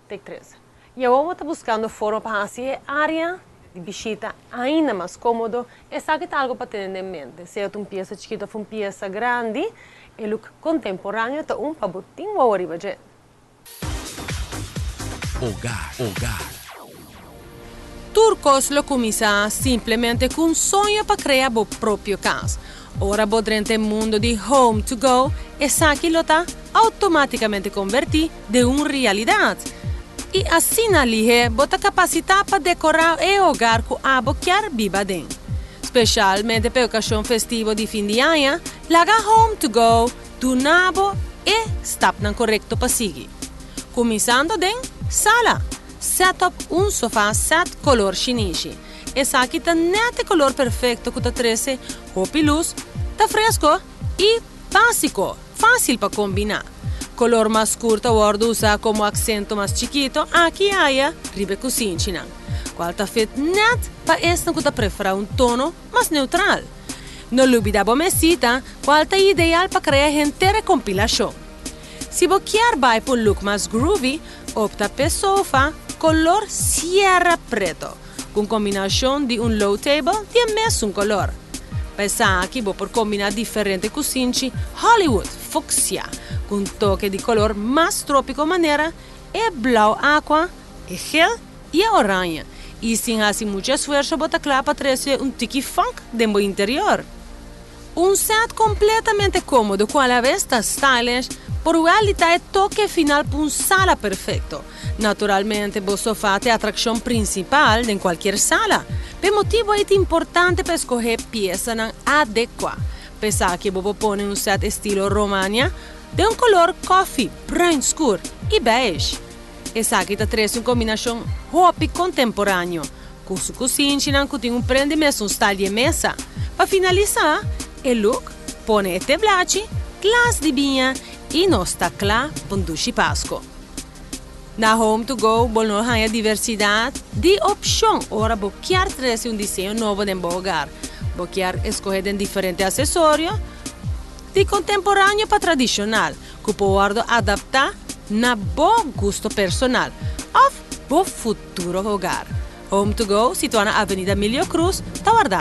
Take 3. Y awor ta buscando forma pa haci e area di bishita ainda mas comodo. Esaki ta algo pa tene na mente. Sea un pieza chikito of un pieza grandi, e look contemporaneo ta un pa bo tin riba dje. Hogar, hogar. Tur cos lo cuminsa simplemente cu un soño pa crea bo propio cas. Ora bo drenta e mundo di Home to Go, esaki lo ta automaticamente converti den un realidad. Y asina lihe bo ta capacita pa decora e hogar cu abo kier biba aden. Specialmente pa ocasion festivo di fin di aña, laga Home to Go duna bo e stapnan corecto pa sigui. Cuminsando den sala. Set up un sofa set color shinishi. Esaki ta net e color perfecto cu ta trece hopi luz, ta fresco y basico, facil pa combina. Color mas scur ta wordo usa como acento mas chikito aki y aya riba cusinchinan. Cual ta fit net pa esnan cu ta prefera un tono mas neutral. No lubida bo mesita, cual ta ideal pa crea henter compilacion. Si bo kier bay pa un look mas groovy, opta pa sofa color sierra preto, cu combinacion di un low table di e mesun color. Pa esaki bo por combina diferente cusinchi Hollywood fuchsia, cu un toke di color mas tropico manera e blauw aqua, e geel y e oranje. Y sin haci mucho esfuerso, bo ta cla pa trece un tiki funk den interior. Un set completamente comodo, cu a la vez ta stylish, por ta e toke final pa un sala perfecto. Naturalmente, e sofa ta e atraccion principal den cualkier sala. Pa motibo ta importante pa scoge pieza adecua. Pensa cu bo por pone un set estilo Romania di un color coffee, bruin scur y beige. Esaki ta trece un combinacion hopi contemporaneo, cu su cusinchi cu tin un prende mes un style di mesa. Pa finalisa, e look, pone e teblachi, glas di biña y nos ta cla pa un dushi Pasco. Na Home to Go, bo lo haya diversidad di opcion. Ora bo kier trece un diseño nobo den hogar. Bo kier scoge den diferente accesorio, di contemporaneo pa tradicional, cu por adapta na bo gusto personal of bo futuro hogar. Home to Go, situa na Avenida Emilio Cruz, ta warda.